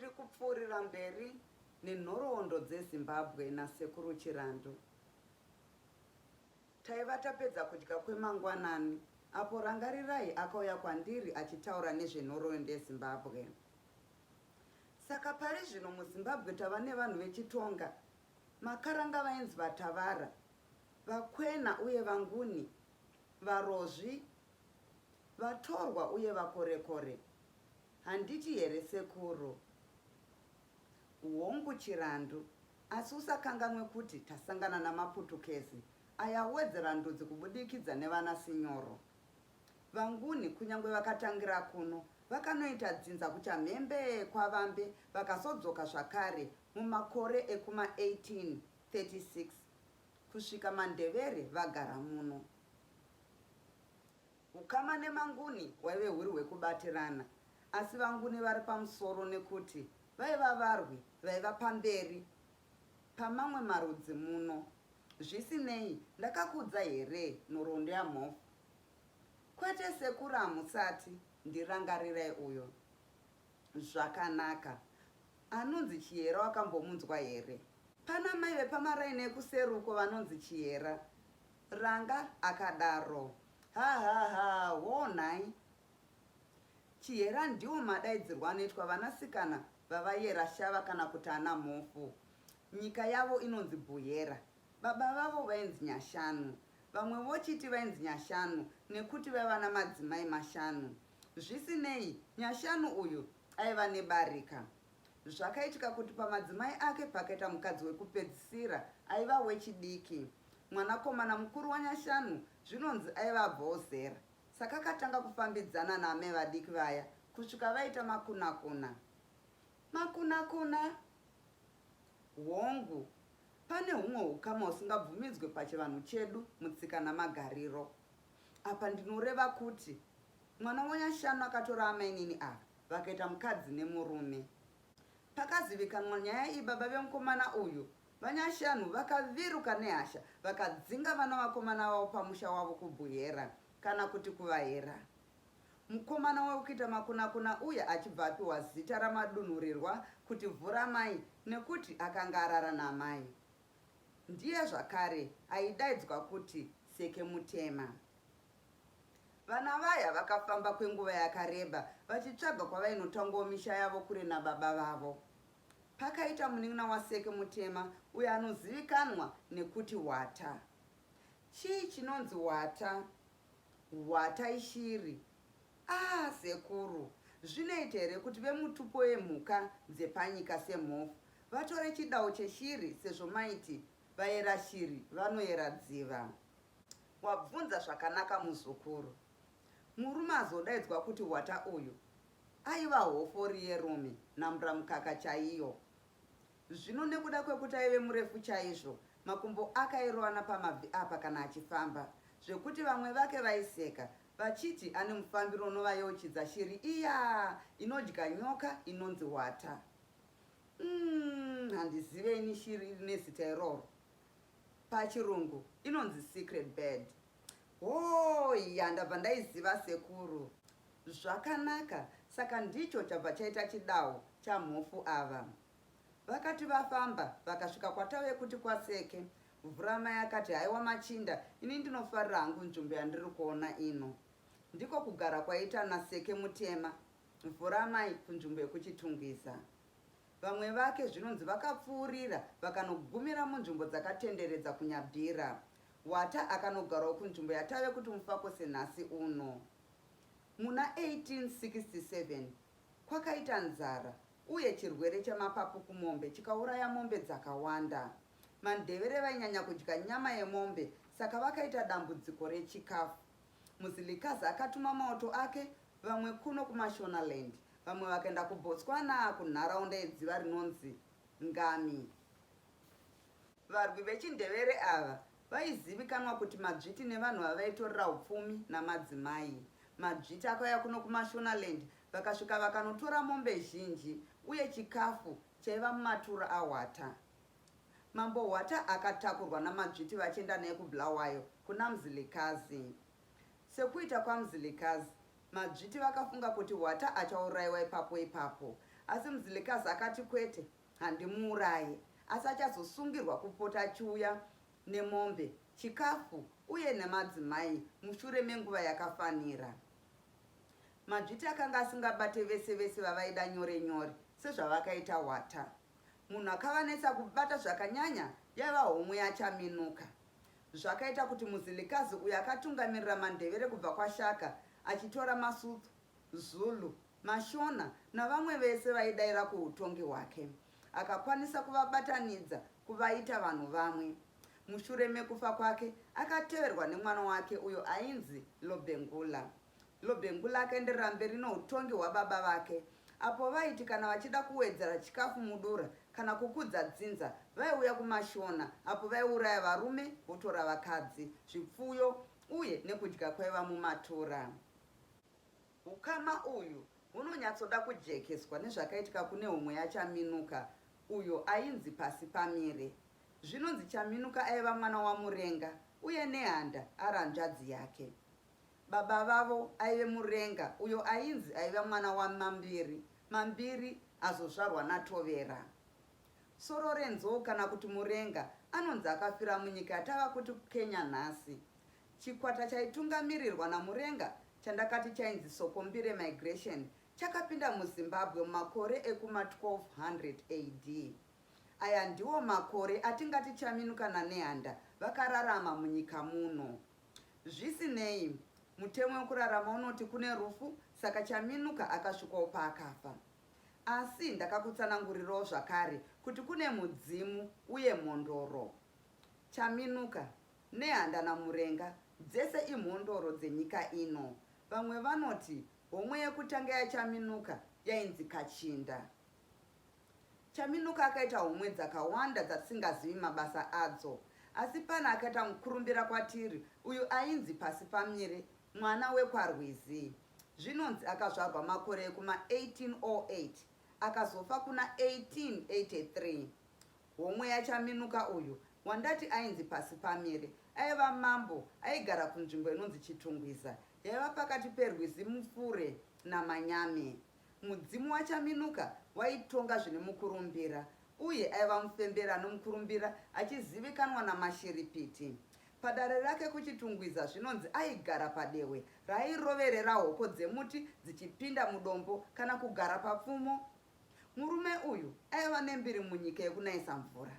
Tiri kupfuurira mberi nenhoroondo dzeZimbabwe naSekuru Chirandu. Taiva tapedza kudya kwemangwanani apo Rangarirai akauya kwandiri achitaura nezvenhoroondo yeZimbabwe. Saka pari zvino muZimbabwe tava nevanhu vechiTonga, Makaranga vainzi VaTavara, Vakwena uye Vanguni, Varozvi, Vatorwa uye Vakorekore. Handiti here sekuru? Hongu Chirandu, asi usakanganwe kuti tasangana namaPutukezi aya awedzera ndudzi kubudikidza nevana Sinyoro. VaNguni kunyangwe vakatangira kuno, vakanoita dzinza kuchamhembe kwaVambe vakazodzoka zvakare mumakore ekuma 1836 kusvika maNdevere vagara muno. Hukama neManguni hwaive huri hwekubatirana asi vaNguni vari pamusoro nekuti vaiva varwi vaiva pamberi pamamwe marudzi muno. Zvisinei, ndakakuudza here nhoroondo yaMhofu? Kwete sekuru hamusati, ndiRangarirai uyo. Zvakanaka. Anonzi Chihera wakambomunzwa here? Pana mai vepamaraini ekuseri uko vanonzi Chihera. Ranga akadaro. Hahaha hoo nhai. Chihera ndiwo madaidzirwo anoitwa vanasikana vavayera shava kana kuti ana mhofu. Nyika yavo inonzi Buhera. Baba vavo vainzi Nyashanu. Vamwe vochiti vainzi Nyashanu nekuti vaiva namadzimai mashanu. Zvisinei, Nyashanu uyu aiva nebarika. Zvakaitika kuti pamadzimai ake pakaita mukadzi wekupedzisira aiva wechidiki. Mwanakomana mukuru waNyashanu zvinonzi aiva abvawo zera saka akatanga kufambidzana naamai vadiki vaya kusvika vaita makunakuna. Makunakuna? Hongu, pane humwe hukama husingabvumidzwe pachivanhu chedu mutsika namagariro. Apa ndinoreva kuti mwana waNyashanu akatora amainini ava vakaita mukadzi nemurume. Pakazivikanwa nyaya iyi baba vemukomana uyu, VaNyashanu, vakaviruka nehasha vakadzinga vana vakomana vavo pamusha wavo kuBuhera kana kuti kuVahera. Mukomana wekuita makunakuna uya achibva apiwa zita ramadunhurirwa kuti Vhuramai nekuti akanga arara naamai. Ndiye zvakare aidaidzwa kuti Seke Mutema. Vana vaya vakafamba kwenguva yakareba vachitsvaga kwavainotangawo misha yavo kure nababa vavo. Pakaita munin'ina waSeke Mutema uyo anozivikanwa nekuti Hwata. Chii chinonzi hwata? Hwata ishiri. Ah sekuru, zvinoita here kuti vemutupo wemhuka dzepanyika semhofu vatore chidawo cheshiri sezvo maiti vayera shiri vanoyera dziva? Wabvunza zvakanaka muzukuru. Murume azodaidzwa kuti Hwata uyu aiva hofori yerume nhamburamukaka chaiyo. Zvino nekuda kwekuti aive murefu chaizvo, makumbo ake airovana pamabvi apa kana achifamba, zvekuti vamwe vake vaiseka vachiti ane mufambiro unovayeuchidza shiri iya inodya nyoka inonzi hwata. Umm handizive ini shiri iri nezita iroro. Pachirungu inonzi secret bird. Hoo ya ndabva ndaiziva sekuru. Zvakanaka saka ndicho chabva chaita chidawo chaMhofu ava. Vakati vafamba vakasvika kwatave kuti kwaSeke. Vhuramai akati haiwa machinda ini ndinofarira hangu nzvimbo yandiri kuona ino. Ndiko kugara kwaita naSeke Mutema, Vhuramai kunzvimbo yekuChitungwiza. Vamwe vake zvinonzi vakapfuurira vakanogumira munzvimbo dzakatenderedza kuNyabhira. Wata akanogarawo kunzvimbo yatave kuti Mufakose nhasi uno. Muna 1867 kwakaita nzara uye chirwere chemapapu kumombe chikauraya mombe dzakawanda. MaNdevere vainyanya kudya nyama yemombe saka vakaita dambudziko rechikafu. Muzilikazi akatuma mauto ake vamwe kuno kuMashonaland vamwe vakaenda kuBotswana kunharaunda yedziva rinonzi Ngami. Varwi vechiNdevere ava vaizivikanwa kuti madzviti nevanhu vavaitorera upfumi namadzimai. Madzviti akauya kuno kuMashonaland vakasvika vakanotora mombe zhinji uye chikafu chaiva mumatura aHwata. Mambo Hwata akatakurwa namadzviti vachienda naye kuBulawayo kuna Mzilikazi. Sekuita kwaMzilikazi, madzviti vakafunga kuti Hwata achauraiwa ipapo ipapo. Asi Mzilikazi akati kwete, handimuuraye, asi achazosungirwa kupota achiuya nemombe, chikafu uye nemadzimai mushure menguva yakafanira. Madzviti akanga asingabate vese vese vavaida nyore nyore sezvavakaita Hwata. Munhu akavanetsa kubata zvakanyanya yaiva homwe yaChaminuka. Zvakaita kuti Muzilikazi uyo akatungamirira maNdevere kubva kwaShaka achitora maSuthu, Zulu, MaShona navamwe vese vaidaira kuhutongi hwake, akakwanisa kuvabatanidza kuvaita vanhu vamwe. Mushure mekufa kwake akateverwa nemwana wake uyo ainzi Lobengula. Lobengula akaenderera mberi nohutongi hwababa vake apo vaiti kana vachida kuwedzera chikafu mudura kana kukudza dzinza vaiuya kuMashona apo vaiuraya varume votora vakadzi, zvipfuyo uye nekudya kwaiva mumatura. Hukama uyu hunonyatsoda kujekeswa nezvakaitika kune homwe yaChaminuka uyo ainzi Pasipamire. Zvinonzi Chaminuka aiva mwana waMurenga uye Nehanda ari hanzvadzi yake. Baba vavo aive Murenga uyo ainzi aiva mwana waMambiri, Mambiri azozvarwa naTovera. Soro renzou kana kuti Murenga anonzi akafira munyika yatava kuti Kenya nhasi. Chikwata chaitungamirirwa naMurenga chandakati chainzi Sokombire Migration chakapinda muZimbabwe mumakore ekuma 1200 AD. Aya ndiwo makore atingati Chaminuka naNehanda vakararama munyika muno. Zvisinei, mutemo wekurarama unoti kune rufu saka Chaminuka akasvikawo paakafa. Asi ndakakutsanangurirawo zvakare kuti kune mudzimu uye mhondoro. Chaminuka, Nehanda naMurenga dzese imhondoro dzenyika ino. Vamwe vanoti homwe yekutanga yaChaminuka yainzi Kachinda. Chaminuka akaita homwe dzakawanda dzatisingazivi mabasa adzo. Asi pane akaita mukurumbira kwatiri uyu ainzi Pasipamire, mwana wekwaRwizi. Zvinonzi akazvarwa makore ekuma 1808 akazofa kuna 1883. Homwe yaChaminuka uyu wandati ainzi Pasipamire aiva mambo aigara kunzvimbo inonzi Chitungwiza yaiva pakati perwizi Mupfure naManyame. Mudzimu waChaminuka waitonga zvine mukurumbira uye aiva mufemberi anomukurumbira achizivikanwa naMashiripiti. Padare rake kuChitungwiza zvinonzi aigara padehwe raairoverera hoko dzemuti dzichipinda mudombo kana kugara papfumo. Murume uyu aiva nembiri munyika yekunayisa mvura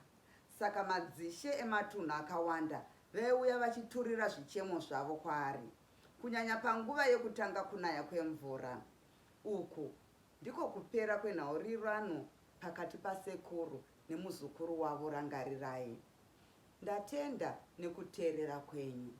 saka madzishe ematunhu akawanda vaiuya vachiturira zvichemo zvavo kwaari kunyanya panguva yekutanga kunaya kwemvura. Uku ndiko kupera kwenhaurirano pakati pasekuru nemuzukuru wavo Rangarirai. Ndatenda nekuteerera kwenyu.